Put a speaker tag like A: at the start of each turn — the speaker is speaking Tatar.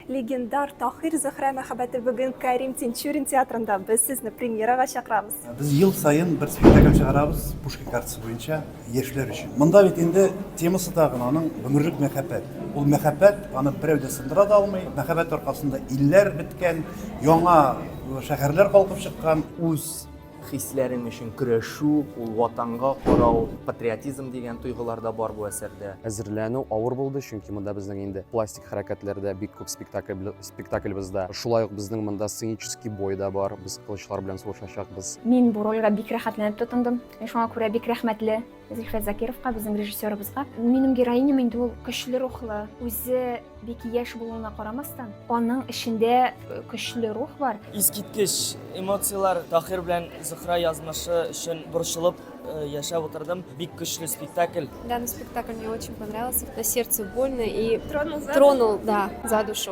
A: Легендар Таһир Зөһрә мәхәббәте бүген Кәрим Тинчурин театрында. Без сезне премьерага чакырабыз.
B: Без ел саен бер спектакль чыгарабыз Пушкин картасы буенча яшьләр өчен. Монда бит инде темасы тагын аның гомерлек мәхәббәт. Ул мәхәббәт аны берәү дә сындыра да алмый. Мәхәббәт аркасында илләр беткән, яңа шәһәрләр калкып чыккан.
C: Үз хисләрең өчен көрәшү, ул ватанга карау, патриотизм дигән тойгылар да бар бу әсәрдә.
D: Әзерләнү авыр булды, чөнки монда безнең инде пластик хәрәкәтләр дә бик күп спектакль спектаклебездә. Шулай ук безнең монда сценический бой да бар, без кылычлар белән сугышачакбыз.
E: Мин бу рольгә бик рәхәтләнеп тотындым. Мин шуңа күрә бик рәхмәтле Зөлфәт Закировка, безнең режиссерыбызга. Минем героиням инде ул көчле рухлы, үзе бик яшь булуына карамастан, аның эчендә э, көчле рух бар.
F: Искиткеч эмоцияләр, Таһир белән Зөһрә язмышы өчен борчылып э, яшәп утырдым. Бик көчле спектакль.
G: Данный спектакль мне очень понравился. На сердце больно и
A: Тронул за
G: тронул, да, за душу.